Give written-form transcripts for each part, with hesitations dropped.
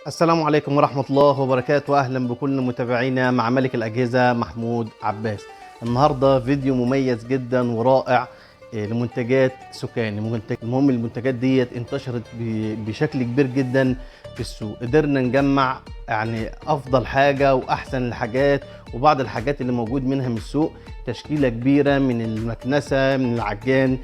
السلام عليكم ورحمة الله وبركاته. أهلا بكل متابعينا مع ملك الأجهزة محمود عباس. النهاردة فيديو مميز جدا ورائع لمنتجات سوكاني. المهم المنتجات ديت انتشرت بشكل كبير جدا في السوق، قدرنا نجمع يعني أفضل حاجة وأحسن الحاجات وبعض الحاجات اللي موجود منها من السوق، تشكيلة كبيرة من المكنسة، من العجان،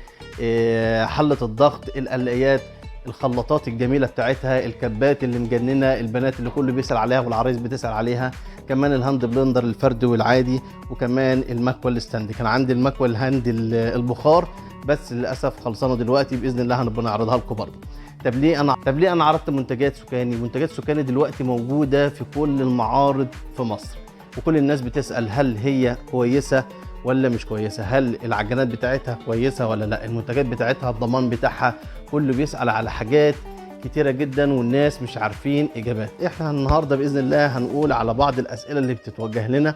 حلة الضغط، القلايات، الخلاطات الجميلة بتاعتها، الكبات اللي مجننه البنات اللي كله بيسال عليها والعرايس بتسال عليها، كمان ال hand blender الفرد والعادي، وكمان المكوى ال stand. كان عندي المكوى ال hand البخار بس للاسف خلصانه دلوقتي، باذن الله هنبقى نعرضها لكم برضه. طب ليه انا عرضت منتجات سوكاني؟ منتجات سوكاني دلوقتي موجودة في كل المعارض في مصر، وكل الناس بتسال هل هي كويسة ولا مش كويسة، هل العجانات بتاعتها كويسة ولا لا، المنتجات بتاعتها، الضمان بتاعها، كله بيسأل على حاجات كتيرة جدا والناس مش عارفين إجابات. احنا النهاردة بإذن الله هنقول على بعض الأسئلة اللي بتتوجه لنا،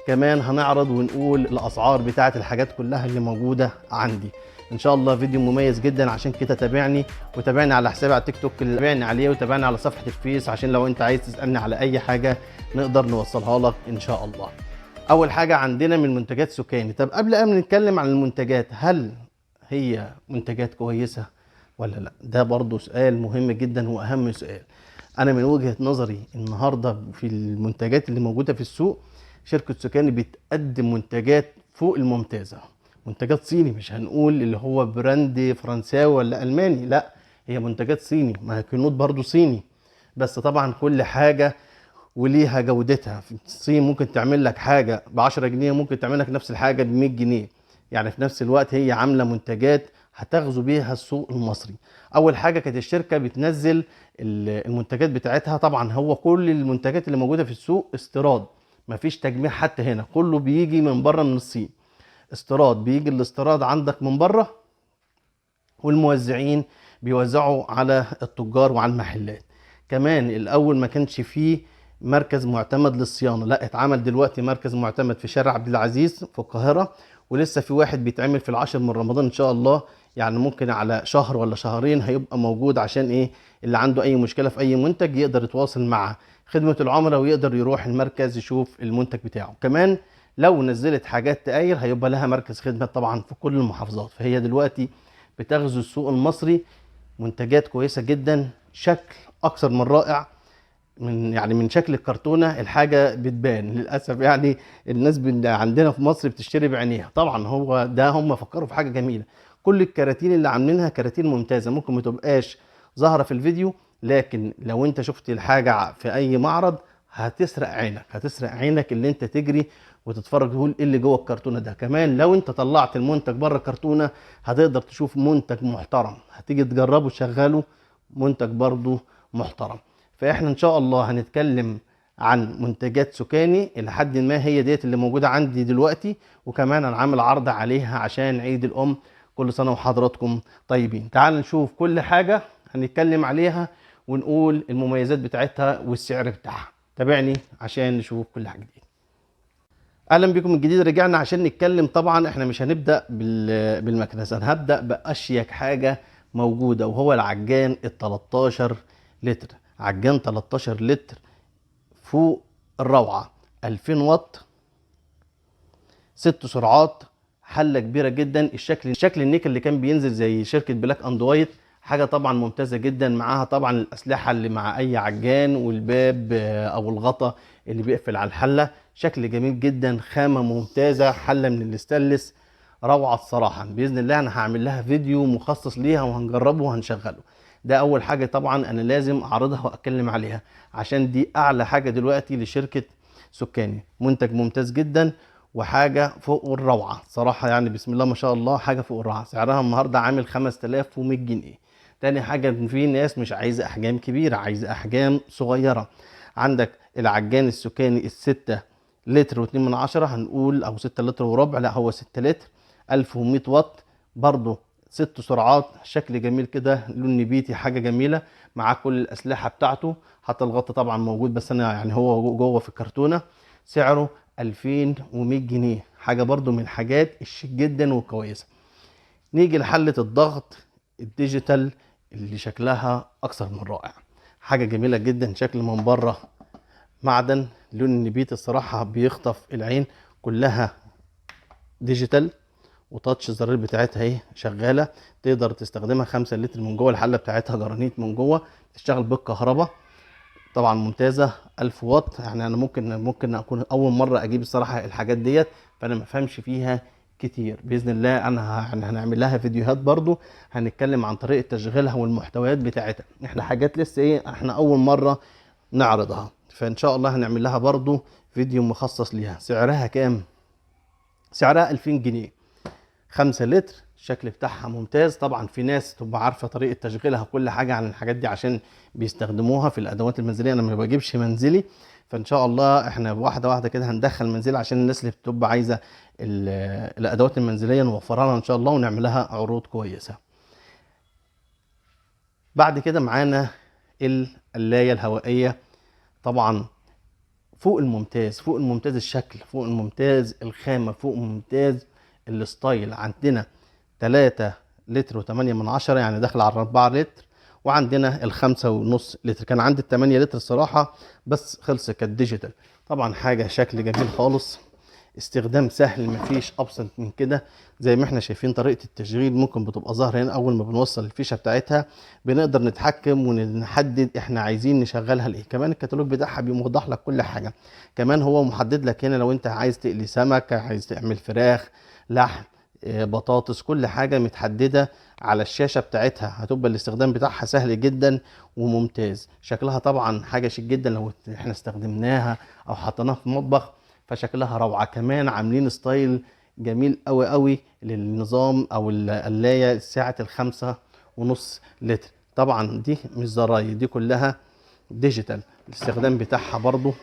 كمان هنعرض ونقول الأسعار بتاعت الحاجات كلها اللي موجودة عندي. إن شاء الله فيديو مميز جدا، عشان كده تابعني وتابعني على حسابي على التيك توك اللي تابعني عليه، وتابعني على صفحة الفيس عشان لو انت عايز تسألني على أي حاجة نقدر نوصلها لك إن شاء الله. أول حاجة عندنا من منتجات سوكاني. طب قبل ما نتكلم عن المنتجات، هل هي منتجات كويسة ولا لا؟ ده برضو سؤال مهم جدا وأهم سؤال. أنا من وجهة نظري النهاردة في المنتجات اللي موجودة في السوق، شركة سوكاني بتقدم منتجات فوق الممتازة، منتجات صيني، مش هنقول اللي هو brand فرنساوي ولا ألماني، لا هي منتجات صيني، ما هي كنود برضو صيني، بس طبعا كل حاجة وليها جودتها. في الصين ممكن تعمل لك حاجة ب10 جنيه، ممكن تعمل لك نفس الحاجة ب100 جنيه، يعني في نفس الوقت هي عاملة منتجات هتغزو بيها السوق المصري. أول حاجة كانت الشركة بتنزل المنتجات بتاعتها، طبعا هو كل المنتجات اللي موجودة في السوق استيراد، مفيش تجميع حتى هنا، كله بيجي من بره من الصين استيراد، بيجي الاستيراد عندك من بره والموزعين بيوزعوا على التجار وعلى المحلات. كمان الأول ما كانش فيه مركز معتمد للصيانة، لا اتعمل دلوقتي مركز معتمد في شارع عبد العزيز في القاهرة، ولسه في واحد بيتعمل في 10 من رمضان إن شاء الله، يعني ممكن على شهر ولا شهرين هيبقى موجود، عشان ايه؟ اللي عنده اي مشكلة في اي منتج يقدر يتواصل مع خدمة العملاء ويقدر يروح المركز يشوف المنتج بتاعه. كمان لو نزلت حاجات تقاير هيبقى لها مركز خدمة طبعا في كل المحافظات. فهي دلوقتي بتغزو السوق المصري، منتجات كويسة جدا، شكل اكثر من رائع، من شكل الكرتونة الحاجة بتبان. للأسف يعني الناس عندنا في مصر بتشتري بعينيها، طبعا هو ده، هم فكروا في حاجة جميلة. كل الكراتين اللي عاملينها كراتين ممتازة، ممكن ما تبقاش ظاهرة في الفيديو، لكن لو انت شفت الحاجة في اي معرض هتسرق عينك، هتسرق عينك اللي انت تجري وتتفرج تقول ايه اللي جوه الكرتونة ده. كمان لو انت طلعت المنتج بره الكرتونة هتقدر تشوف منتج محترم، هتيجي تجربه وتشغله، منتج برضو محترم. فاحنا ان شاء الله هنتكلم عن منتجات سوكاني الى حد ما هي ديت اللي موجودة عندي دلوقتي، وكمان انا عامل عرض عليها عشان عيد الام. كل سنة وحضراتكم طيبين. تعال نشوف كل حاجة هنتكلم عليها ونقول المميزات بتاعتها والسعر بتاعها. تابعني عشان نشوف كل حاجة جديدة. اهلا بكم من جديد، رجعنا عشان نتكلم. طبعا احنا مش هنبدأ بالمكنسة، انا هبدأ بأشيك حاجة موجودة وهو العجان ال 13 لتر. عجان 13 لتر فوق الروعة، 2000 واط، 6 سرعات، حلة كبيرة جدا، الشكل النيكل اللي كان بينزل زي شركة Black and White، حاجة طبعا ممتازة جدا. معاها طبعا الأسلحة اللي مع أي عجان، والباب، أو الغطا اللي بيقفل على الحلة، شكل جميل جدا، خامة ممتازة، حلة من الاستانلس، روعة الصراحة. بإذن الله أنا هعمل لها فيديو مخصص ليها وهنجربه وهنشغله. ده أول حاجة طبعا أنا لازم أعرضها وأتكلم عليها، عشان دي أعلى حاجة دلوقتي لشركة سوكاني، منتج ممتاز جدا وحاجة فوق الروعة صراحة، يعني بسم الله ما شاء الله، حاجة فوق الروعة. سعرها النهاردة عامل 5100 جنيه. تاني حاجة، في ناس مش عايزة أحجام كبيرة، عايزة أحجام صغيرة. عندك العجان السوكاني الستة لتر واتنين من عشرة، هنقول أو 6 لتر وربع، لا هو 6 لتر، 1100 واط، برضو 6 سرعات، شكل جميل كده، لون نبيتي، حاجة جميلة، مع كل الأسلحة بتاعته، حتى الغطا طبعا موجود، بس أنا يعني هو جوه في الكرتونة. سعره 2100 جنيه، حاجة برضو من الحاجات الشيك جدا وكويسة. نيجي لحلة الضغط ال digital اللي شكلها أكثر من رائع. حاجة جميلة جدا، شكل من بره معدن، لون النبيت الصراحة بيخطف العين، كلها digital و touch، الزرار بتاعتها اهي شغالة، تقدر تستخدمها 5 لتر من جوه، الحلة بتاعتها جرانيت من جوه، تشتغل بالكهرباء طبعا، ممتازة 1000 واط. يعني انا ممكن اكون اول مرة اجيب الصراحة الحاجات ديت، فانا ما فهمش فيها كتير. باذن الله انا هنعمل لها فيديوهات برضو، هنتكلم عن طريقه تشغيلها والمحتويات بتاعتها. احنا حاجات لسه ايه، احنا اول مرة نعرضها، فان شاء الله هنعمل لها برضو فيديو مخصص ليها. سعرها كام؟ سعرها 2000 جنيه، 5 لتر. الشكل بتاعها ممتاز. طبعا في ناس تبقى عارفه طريقه تشغيلها وكل حاجة عن الحاجات دي عشان بيستخدموها في الادوات المنزلية. انا ما بجيبش منزلي، فان شاء الله احنا واحدة واحدة كده هندخل منزلي عشان الناس اللي بتبقى عايزه الادوات المنزلية نوفرها لها ان شاء الله ونعمل لها عروض كويسة. بعد كده معانا القلايه الهوائية، طبعا فوق الممتاز، فوق الممتاز الشكل، فوق الممتاز الخامة، فوق الممتاز ال style. عندنا تلاتة لتر وتمانية من عشرة، يعني داخل على 4 لتر، وعندنا الخمسة ونص لتر. كان عندي التمانية لتر الصراحة بس خلص، كانت digital. طبعا حاجة شكل جميل خالص، استخدام سهل، مفيش ابسط من كده. زي ما احنا شايفين طريقة التشغيل ممكن بتبقى ظاهرة هنا، اول ما بنوصل الفيشة بتاعتها بنقدر نتحكم ونحدد احنا عايزين نشغلها لايه. كمان الكتالوج بتاعها بيوضح لك كل حاجة، كمان هو محدد لك هنا لو انت عايز تقلي سمك، عايز تعمل فراخ، لحم، بطاطس، كل حاجة متحددة على الشاشة بتاعتها. هتبقى الاستخدام بتاعها سهل جدا وممتاز. شكلها طبعا حاجة شيك جدا لو احنا استخدمناها او حطيناها في مطبخ، فشكلها روعة. كمان عاملين style جميل قوي قوي للنظام او القلاية ساعة الخمسة ونص لتر. طبعا دي مش زراير، دي كلها digital. الاستخدام بتاعها برضو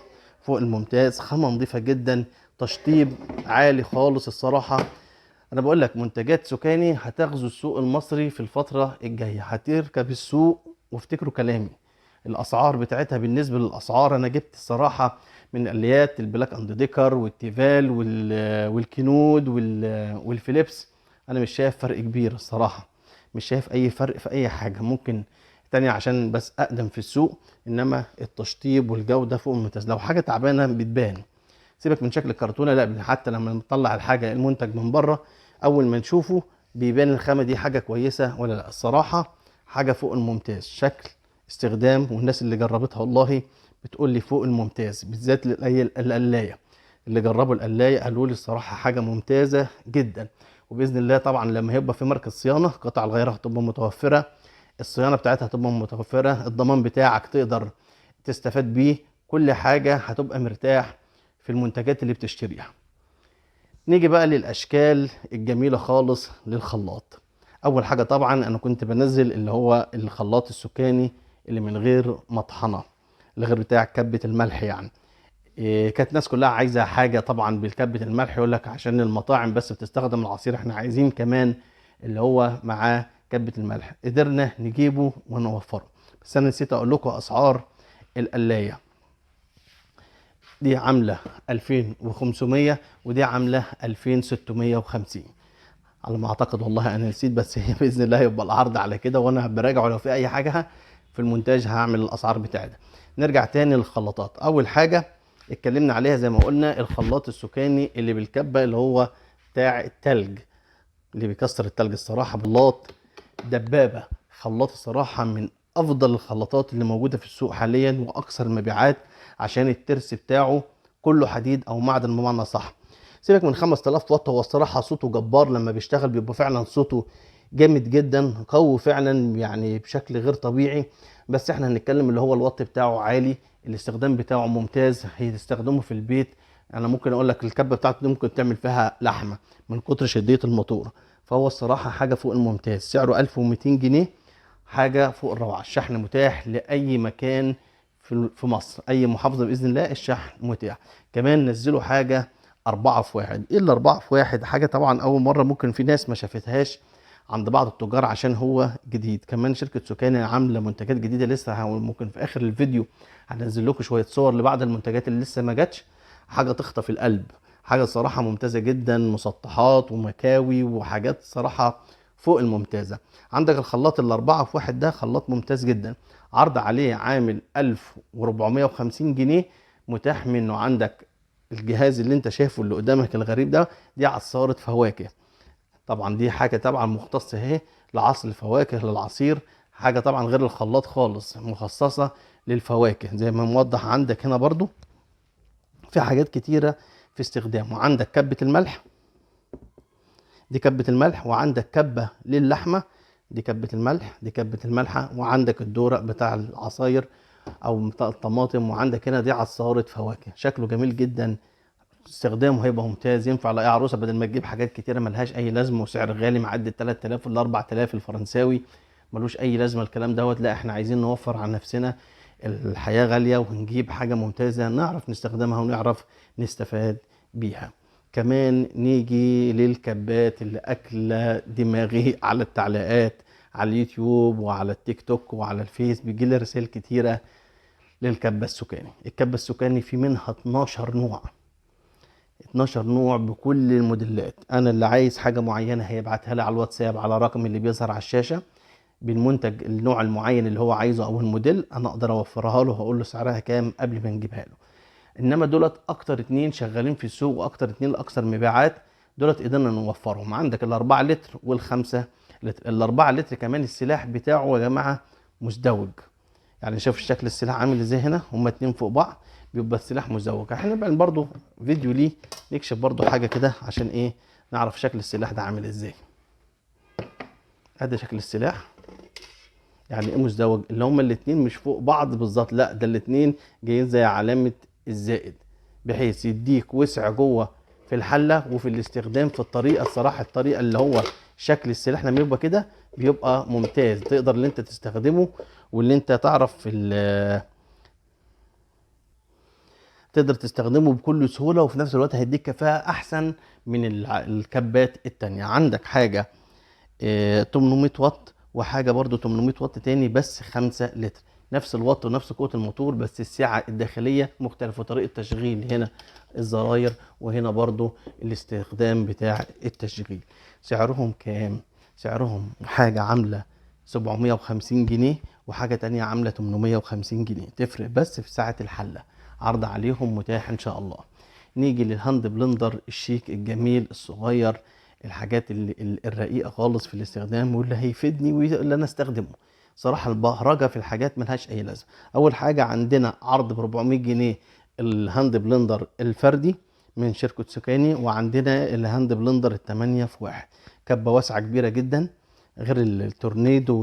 فوق الممتاز، خامة نظيفة جدا، تشطيب عالي خالص الصراحة. انا بقول لك منتجات سوكاني هتغزو السوق المصري في الفترة الجاية، هتركب السوق. وافتكروا كلامي، الاسعار بتاعتها بالنسبة للاسعار، انا جبت الصراحة من قليات البلاك اند ديكر والتيفال والكينود والفيليبس، انا مش شايف فرق كبير الصراحة، مش شايف اي فرق في اي حاجة. ممكن تانية عشان بس اقدم في السوق، انما التشطيب والجودة فوق الممتاز. لو حاجة تعبانة بتبان، سيبك من شكل الكرتونة، لا حتى لما نطلع الحاجة المنتج من بره اول ما نشوفه بيبان الخامة دي حاجة كويسة ولا لا. الصراحة حاجة فوق الممتاز، شكل، استخدام، والناس اللي جربتها والله بتقول لي فوق الممتاز، بالذات القلاية اللي جربوا القلاية قالوا لي الصراحة حاجة ممتازة جدا. وبإذن الله طبعا لما هيبقى في مركز صيانة قطع الغيار هتبقى متوفرة، الصيانة بتاعتها هتبقى متوفرة، الضمان بتاعك تقدر تستفاد بيه، كل حاجة هتبقى مرتاح في المنتجات اللي بتشتريها. نيجي بقى للأشكال الجميلة خالص للخلاط. أول حاجة طبعا أنا كنت بنزل اللي هو الخلاط السكاني اللي من غير مطحنة، اللي غير بتاع كبة الملح يعني. كانت الناس كلها عايزة حاجة طبعا بالكبة الملح، يقول لك عشان المطاعم بس بتستخدم العصير، احنا عايزين كمان اللي هو معاه كبة الملح. قدرنا نجيبه ونوفره. بس أنا نسيت أقول لكم أسعار القلاية. دي عاملة 2500 ودي عاملة 2650 على ما أعتقد، والله أنا نسيت، بس هي بإذن الله يبقى العرض على كده، وأنا براجعه لو في أي حاجة في المونتاج هعمل الأسعار بتاعتها. نرجع تاني للخلاطات. أول حاجة اتكلمنا عليها زي ما قلنا الخلاط السكاني اللي بالكبة اللي هو بتاع التلج، اللي بيكسر التلج. الصراحة خلاط دبابة، خلاط الصراحة من أفضل الخلاطات اللي موجودة في السوق حاليا وأكثر المبيعات، عشان الترس بتاعه كله حديد أو معدن بمعنى صح. سيبك من 5000 واط، هو الصراحة صوته جبار لما بيشتغل، بيبقى فعلا صوته جامد جدا، قوي فعلا يعني بشكل غير طبيعي. بس احنا هنتكلم اللي هو الوات بتاعه عالي، الاستخدام بتاعه ممتاز، هتستخدمه في البيت. انا ممكن اقول لك الكبه بتاعته دي ممكن تعمل فيها لحمه من كتر شديه الموتور، فهو الصراحة حاجة فوق الممتاز. سعره 1200 جنيه، حاجة فوق الروعة. الشحن متاح لاي مكان في مصر، اي محافظة باذن الله الشحن متاح. كمان نزلوا حاجة 4 في 1. ايه ال 4 في 1؟ حاجة طبعا اول مرة ممكن في ناس ما شافتهاش عند بعض التجار عشان هو جديد. كمان شركة سوكاني عاملة منتجات جديدة لسه، ممكن في آخر الفيديو هنزل لكم شوية صور لبعض المنتجات اللي لسه ما جاتش. حاجة تخطف القلب، حاجة صراحة ممتازة جدا، مسطحات ومكاوي وحاجات صراحة فوق الممتازة. عندك الخلاط الأربعة في واحد ده خلاط ممتاز جدا، عرض عليه عامل 1450 جنيه متاح منه. عندك الجهاز اللي انت شايفه اللي قدامك الغريب ده، دي عصارة فواكه، طبعا دي حاجة طبعا مختصة اهي لعصر الفواكه للعصير، حاجة طبعا غير الخلاط خالص، مخصصة للفواكه زي ما موضح عندك هنا. برضو في حاجات كتيرة في استخدامه. عندك كبة الملح، دي كبة الملح، وعندك كبة للحمة، دي كبة الملح، دي كبة الملحة، وعندك الدورق بتاع العصاير او بتاع الطماطم، وعندك هنا دي عصارة فواكه. شكله جميل جدا، استخدامه هيبقى ممتاز، ينفع لاي عروسه بدل ما تجيب حاجات كتيرة ملهاش اي لازمه وسعر غالي معدي 3000 ولا 4000 الفرنساوي، ملوش اي لازمه الكلام دوت. لا احنا عايزين نوفر على نفسنا، الحياة غالية، وهنجيب حاجة ممتازة نعرف نستخدمها ونعرف نستفاد بيها. كمان نيجي للكبات اللي اكله دماغي على التعليقات على اليوتيوب وعلى التيك توك وعلى الفيس، بيجي لي رسائل كتيرة للكبه السكاني. الكبه السكاني في منها 12 نوع، 12 نوع بكل الموديلات. انا اللي عايز حاجة معينة هيبعتها لي على الواتساب على الرقم اللي بيظهر على الشاشة بالمنتج النوع المعين اللي هو عايزه او الموديل، انا اقدر اوفرها له وهقول له سعرها كام قبل ما نجيبها له. انما دولت اكتر اتنين شغالين في السوق واكتر اتنين الاكثر مبيعات، دولت قدرنا نوفرهم. عندك ال4 لتر وال5 لتر. ال4 لتر كمان السلاح بتاعه يا جماعة مزدوج، يعني شوف الشكل السلاح عامل ازاي هنا، هما اتنين فوق بعض بيبقى السلاح مزدوج. احنا نعمل برضو فيديو ليه نكشف برضو حاجة كده عشان ايه، نعرف شكل السلاح ده عامل ازاي. ادي شكل السلاح، يعني ايه مزدوج؟ اللي هما الاتنين مش فوق بعض بالظبط، لا ده الاتنين جايين زي علامة الزائد، بحيث يديك وسع جوه في الحلة وفي الاستخدام في الطريقة. الصراحة الطريقة اللي هو شكل السلاح لما يبقى كده بيبقى ممتاز، تقدر اللي انت تستخدمه واللي انت تعرف في تقدر تستخدمه بكل سهولة، وفي نفس الوقت هيديك كفاءة أحسن من الكبات التانية. عندك حاجة، 800 واط، وحاجة برضو 800 واط تاني بس 5 لتر، نفس الواط ونفس قوة الموتور، بس السعة الداخلية مختلفة، وطريقة تشغيل هنا الزراير وهنا برضو الاستخدام بتاع التشغيل. سعرهم كام؟ سعرهم حاجة عاملة 750 جنيه وحاجة تانية عاملة 850 جنيه، تفرق بس في سعة الحلة. عرض عليهم متاح إن شاء الله. نيجي لل hand blender الشيك الجميل الصغير، الحاجات الرقيقة خالص في الاستخدام واللي هيفيدني واللي أنا استخدمه. صراحة البهرجة في الحاجات ملهاش أي لازمة. أول حاجة عندنا عرض ب 400 جنيه ال hand blender الفردي من شركة سكاني، وعندنا ال hand blender التمانية في واحد، كبة واسعة كبيرة جدا غير التورنيدو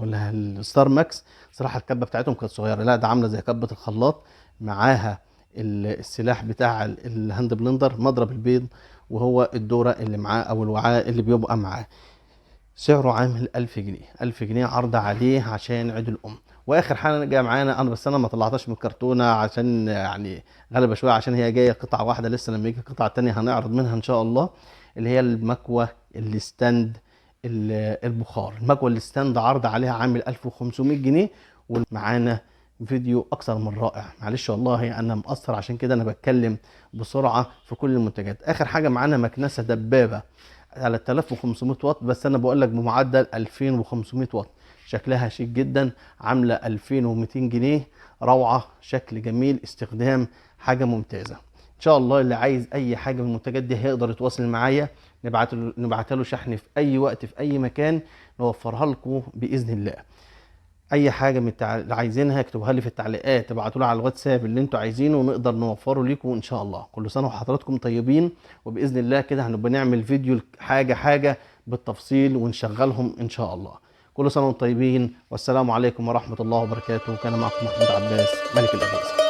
والستار ماكس. صراحة الكبة بتاعتهم كانت صغيرة، لا ده عاملة زي كبة الخلاط، معاها السلاح بتاع ال hand blender، مضرب البيض وهو الدورة اللي معاه أو الوعاء اللي بيبقى معاه. سعره عامل 1000 جنيه، 1000 جنيه عرض عليه عشان عيد الأم. وآخر حاجة جاية معانا، أنا بس أنا ما طلعتهاش من الكرتونة عشان يعني غالبة شوية، عشان هي جاية قطعة واحدة لسه، لما يجي قطعة تانية هنعرض منها إن شاء الله، اللي هي المكوة ال stand البخار. المكوة ال stand عرض عليها عامل 1500 جنيه، ومعانا فيديو أكثر من رائع. معلش والله أنا مقصر، عشان كده أنا بتكلم بسرعة في كل المنتجات. آخر حاجة معانا مكنسة دبابة 3500 واط، بس أنا بقول لك بمعدل 2500 واط، شكلها شيك جدا، عاملة 2200 جنيه، روعة، شكل جميل، استخدام حاجة ممتازة. إن شاء الله اللي عايز أي حاجة من المنتجات دي هيقدر يتواصل معايا، نبعت له شحن في أي وقت في أي مكان، نوفرها لكم بإذن الله. أي حاجة من اللي عايزينها اكتبوها لي في التعليقات، ابعتوا لي على الواتساب اللي انتوا عايزينه ونقدر نوفره لكم إن شاء الله. كل سنة وحضراتكم طيبين، وبإذن الله كده هنبقى نعمل فيديو حاجة حاجة بالتفصيل ونشغلهم إن شاء الله. كل سنة وانتم طيبين، والسلام عليكم ورحمة الله وبركاته. كان معكم محمود عباس ملك الأجهزة.